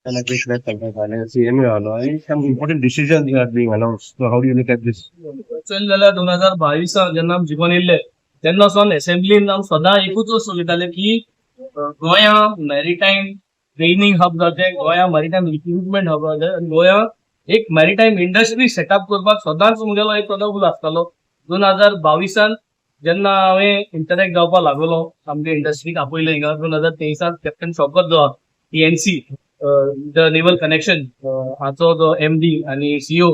CM आलो आणि some important decisions are being announced. So how do you look at this? चल जाल्यार 2022 जेन्ना आमी जिखोन येयल्ले तेन्ना सावन एसेंब्लीन आमी सदां एकूच वस्त उलयताले की गोंया मॅरिटायम ट्रेनिंग हब जावचें, गोंया मॅरिटायम रिक्रुटमेंट हब जावचें आनी गोंया एक मॅरिटायम इंडस्ट्री सेटअप करपाक सदांच मुगेलो एक सदां उलो आसतालो. 2022 जेन्ना हांवें इंटरॅक्ट जावपाक लागलो, आमच्या इंडस्ट्रीक आपयलें हिंगा. 2023 कॅप्टन शौकत जो आहा, टीएनसी, the naval connection हाचो जो एमडी आनी सीईओ,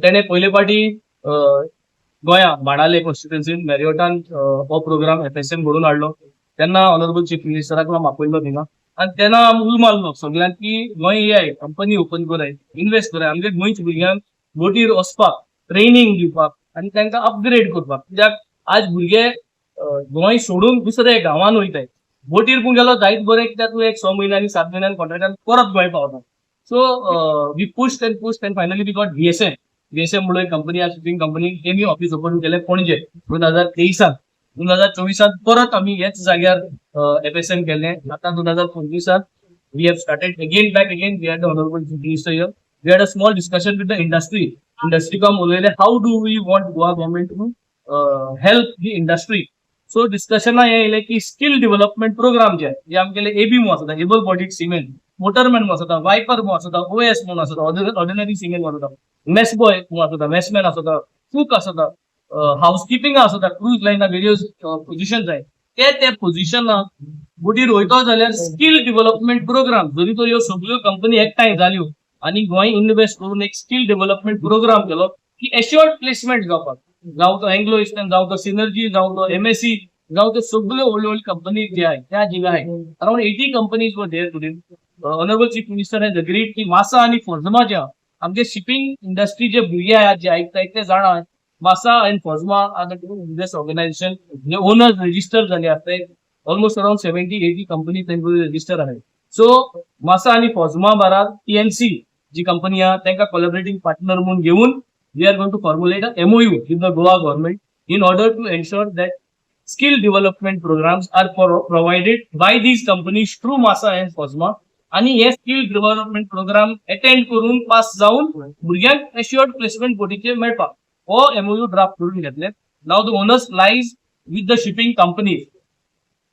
तेणे पयले फावटी गोंया बाणाले कॉन्स्टिट्युन्सीन मॅरिओटान हो प्रोग्राम एफएसएम घडोवन हाडलो. तेन्ना ऑनरेबल चीफ मिनिस्टराक आमी आपयल्लो थिंगा आनी तेन्ना आमी उलो मारलो सगळ्यांक की गोंय येयाय, कंपनी ओपन कराय, इन्वेस्ट कराय, आमगे गोंयच्या भुरग्यांक बोटीर वचपाक ट्रेनिंग दिवपाक आनी तांकां अपग्रेड करपाक. कित्याक आज भुरगे गोंय सोडून दुसऱ्या गांवान वयताय. बोटीर पूण गेलो जायत बरें, कित्याक तूं एक 6 म्हयन्यांनी, 7 म्हयन्यांनी कॉन्ट्रॅक्टान परत गोंय पावता. So we push and push and finally we got VSM. VSM म्हणून एक कंपनी आसा, शिपींग कंपनी. तेमी ऑफिस ओपन केलें पणजे 2023. 2024 परत आमी हेच जाग्यार एफएसएम केलें. आतां 2025 we have started again, back again. We had the honorable Chief Minister here. We had a small discussion with the industry. Industry come उलयले, how do we want Goa government to help the industry? So discussion हें येयलें की skill development programme जे जे आमगेले AB म्हणून आसता, able bodied सीमेन, मोटरमॅन म्हणून आसता, viper म्हणून आसता, ओएस म्हणून आसता, ऑर्डिनरी सीमेन म्हणून आसता, मेस बॉय म्हणून आसता, मेसमॅन आसता, कूक आसता, हाऊस किपिंग आसता, क्रूज लायना वेरियस पोझिशन आहाय. ते ते पोझिशनाक बोटीर वयतो जाल्यार स्किल डेव्हलपमेंट प्रोग्राम जरी तर ह्यो सगळ्यो कंपनी एकठांय जाल्यो आनी गोंय इन्वेस्ट करून एक स्किल डेव्हलपमेंट प्रोग्राम केलो की एश्योर्ड प्लेसमेंट जावपाक, जावं तो एंग्लो इस्टर्न, जावं तो सिनर्जी, जावं तो एमएससी, जावं ते सगळ्यो व्हडल्यो व्हडल्यो कंपनी जे आहाय त्या जिंगा आहाय. Around 80 companies were there today. Honorable Chief Minister has agreed की मासा आनी फोर्जमा जे आहा, आमचे शिपिंग इंडस्ट्री जे भुरगे आहात जे आयकताय ते जाणा, MASA and FOSMA are the two biggest organization J owners register झाले आसताय. Almost around 70-80 company तांकां रजिस्टर आहे. सो मासा आनी फॉजमा बारार टीएनसी जी कंपनी आहा तांकां कोलॅबरेटींग पार्टनर म्हणून घेवन we are going to formulate a MOU with the Goa government in order to ensure that skill development programs are provided by these companies through MASA and FOSMA आणि हे skill development programme attend करून pass जावन भुरग्यांक एश्युअर्ड placement बोटीचेर मेळपाक हो MOU draft करून घेतले. Now the onus lies with the shipping companies.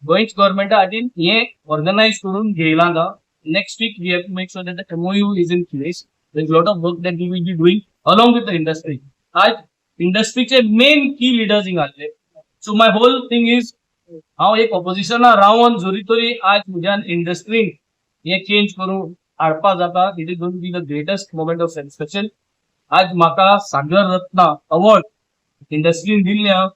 गोंयच गव्हर्मेंटा हातीन हे ऑर्गनायज करून घेयलां. Next week we have to make sure that the MOU is in place. There is lot of work that we will be doing along with the industry. आज इंडस्ट्रीचे main की leaders हिंगा आसले. So my whole thing is, हांव एक ऑपोजिशना रावन जरी तरी आज म्हज्यान इंडस्ट्रीन हे चेंज करून हाडपा जाता, it is going be the greatest moment of satisfaction. आज म्हाका सागर रत्ना अवॉर्ड इंडस्ट्रीन दिल्ले आहा,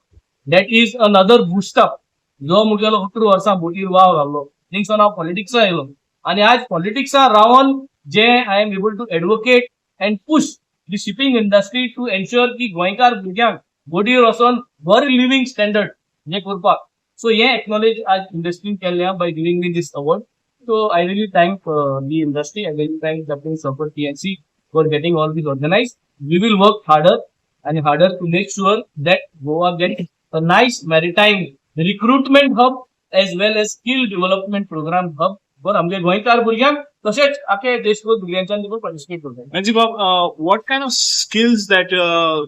that is another boost up. जो मुगेलो 18 वर्सां बोटीर वावर घाल्लो, थिंगसान हांव पॉलिटिक्सा येयलो आनी आज पॉलिटिक्सा रावन जे I am able to advocate and push the shipping industry to ensure की गोंयकार भुरग्यांक बोटीर वचोन बरें लिव्हिंग स्टँडर्ड हे करपाक. सो हे एक्नॉलेज आज इंडस्ट्रीन केल्लें by giving me this award. So I really thank the industry. I really thank Captain Support TNC for getting all this organized. We will work harder and harder to make sure that Goa gets a nice maritime recruitment hub as well as skill development program hub for आमगे गोंयकार भुरग्यांक तशेंच आखे देशभर भुरग्यांच्यान देखून participate करता. Nancy Bob, what kind of skills that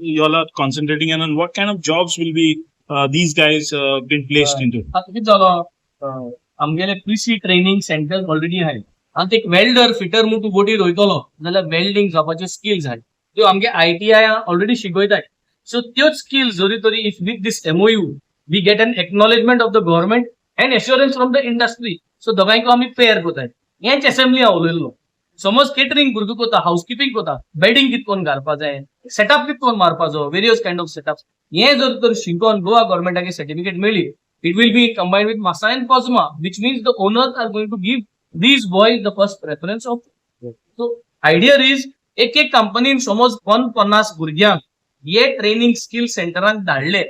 you all are concentrating on, and what kind of jobs will be these guys been placed into? आतां कितें जालो, आमगेले प्रिसी ट्रेनिंग सेंटर ऑलरेडी आहाय आनी ते एक वेल्डर फिटर म्हूण तूं बोटीर वयतलो जाल्यार वेल्डिंग जावपाच्यो स्किल्स आहाय, त्यो आमगे आयटीआय ऑलरेडी शिकयताय. सो त्योच स्किल्स जरी तरी if with this MOU we get an acknowledgement of the government and assurance from the industry, so दोगांयक आमी पेर करताय. हेच असेंब्ली हांव उलयल्लो. समज केटरिंग भुरगो कोता, हाऊसकिपींग कोता, बेडिंग कितकोन घालपा जाय, सेटअप कितकोन मारपाचो, वेरियस कायंड ऑफ सेटअप, हे जर तर शिकोन गोवा गव्हर्मेंटाक सर्टिफिकेट मेळ्ळी, it will be combined with MASA and FOSMA, which means the owners are going to give these boys the first preference of. So idea is, एक एक कंपनीन समज 50 भुरग्यांक हे ट्रेनिंग स्किल सेंटरान धाडले,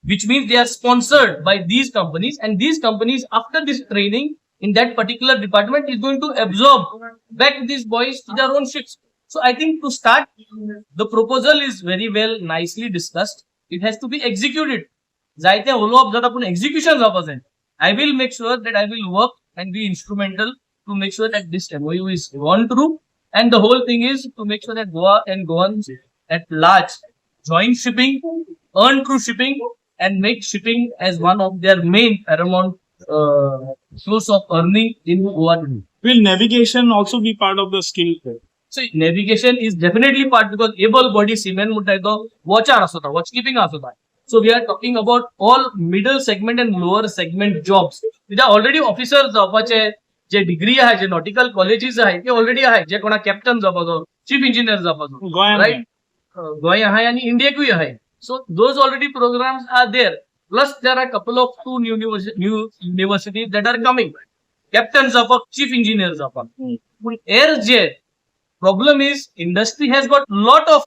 which means they are sponsored by these companies, and these companies after this training in that particular department is going to absorb back these boys to their own ships. So I think to start, the proposal is very well nicely discussed. It has to be executed. जायते उलोवप जाता पूण execution जावपा जाय. I will make sure that I will work and be instrumental. to make sure that this MOU is gone through. And the whole thing is to make sure that Goa and Goans at large join shipping, earn through shipping, and make shipping as one of their main paramount source of earning in Goa today. Will navigation also be part of the skill? So navigation is definitely part because able body seaman म्हणटाय तो वॉचार आसता, watch keeping आसता. So we are talking about all middle segment and lower segment jobs. कित्याक already officer जावपाचे जे degree आहाय, जे nautical colleges आहाय ते already आहाय, जे कोणा कॅप्टन जावपाचो, चीफ इंजिनियर जावपाचो. गोंयांत. राईट, गोंय आहाय आणि इंडियाकूय आहाय. So those already programs are there, plus there are couple of two new universities that are coming, captain जावपाक, चीफ इंजिनियर जावपाक. पूण air J problem is, industry has got lot of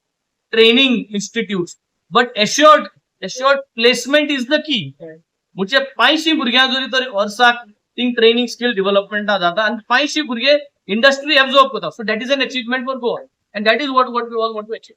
training institutes, but assured placement is the key. म्हणजे पांचशी भुरग्यां जरी तर वर्साक thing training skill डेव्हलपमेंटा जाता आनी पांचशी भुरगे इंडस्ट्री एब्झॉर्ब करता, so that is an achievement for Goa and that is what we all want to achieve.